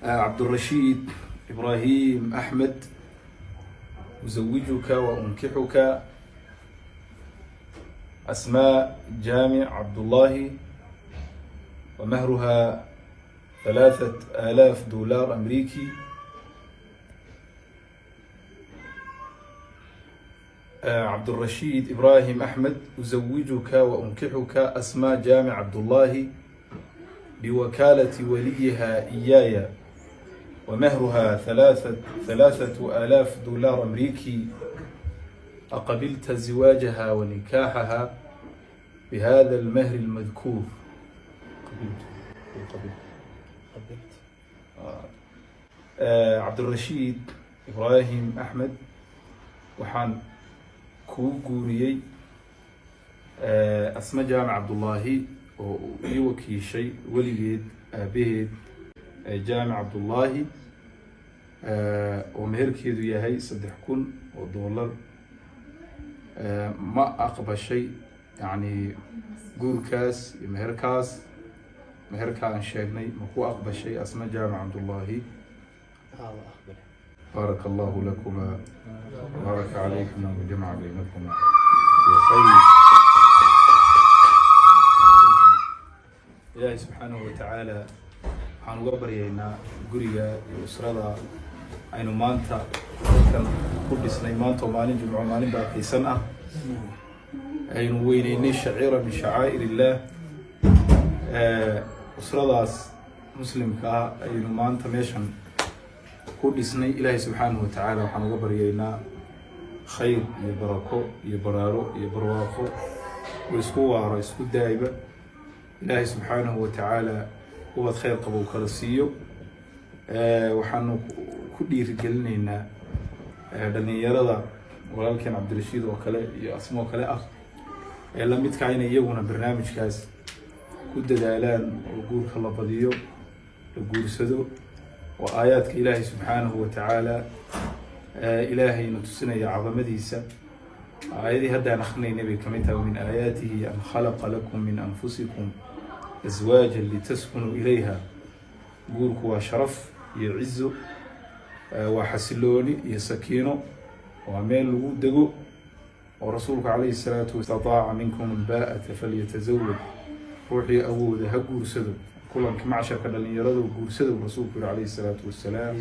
Cabdurashiid Ibrahim Axmed, uzawijuka wa unkixuka Asmaa Jaamic Cabdullahi, ومهرها 3000 دولار أمريكي. عبد الرشيد إبراهيم أحمد، أزوجك وأنكحك أسماء جامع عبد الله بوكالة وليها إياي، ومهرها 3000 دولار أمريكي. أقبلت زواجها ونكاحها بهذا المهر المذكور؟ قبلت، قبلت. قبلت. عبد الرشيد إبراهيم أحمد، waxaan kuu guuriyey Asma Jaamic Cabdullaahi oo uu ii wakiishay weligeed, aabaheed Jaamic Cabdullaahi, oo meherkeedu yahay $3000. Ma aqbashay yacni guurkaas iyo meherkaas, meherka aan sheegnay ma ku aqbashay, Asma Jaamic Cabdullaahi? Haa, waa aqbalay. بارك الله لكما وبارك عليكما وجمع بينكما في خير. Ilaahay subxaanahu watacaala waxaan uga baryaynaa guriga iyo usrada aynu maanta halkan ku dhisnay, maanta oo maalin Jimco, maalin barakaysan ah, aynu weyneynay shaciira min shacaa'ir illaah, usradaas muslimka ah aynu maanta meeshan ku dhisnay. Ilaahay subxaanahu watacaala waxaan uga baryaynaa khayr iyo barako iyo baraaro iyo barwaaqo oo isku waaro, isku daayba. Ilaahay subxaanahu watacaala ubad khayr qabo uu kala siiyo. Waxaanu ku dhiirigelinaynaa dhalinyarada walaalkeen Cabdirashiid oo kale iyo Asmo oo kale ah ee lamidkaa inay iyaguna barnaamijkaas ku dadaalaan oo guurka la badiyo, la guursado, oo aayaadka Ilaahay subxaanahu watacaala ilaahayna tusinaya cadamadiisa, aayadii haddaan akhrinaynay bay kamid tahay: min aayaatihi an khalaqa lakum min anfusikum aswaajan litaskunuu ilayha. Guurku waa sharaf iyo cizo, waa xasilooni iyo sakiino, waa meel lagu dego, oo rasuulku calayhi salaatu istataaca minkum albaa'ata falyatazawaj, ruuxii awooda ha guursado. Kulanka macsharka dhalinyarada, guursado, rasuulku yihi calayhi salaatu wassalaam.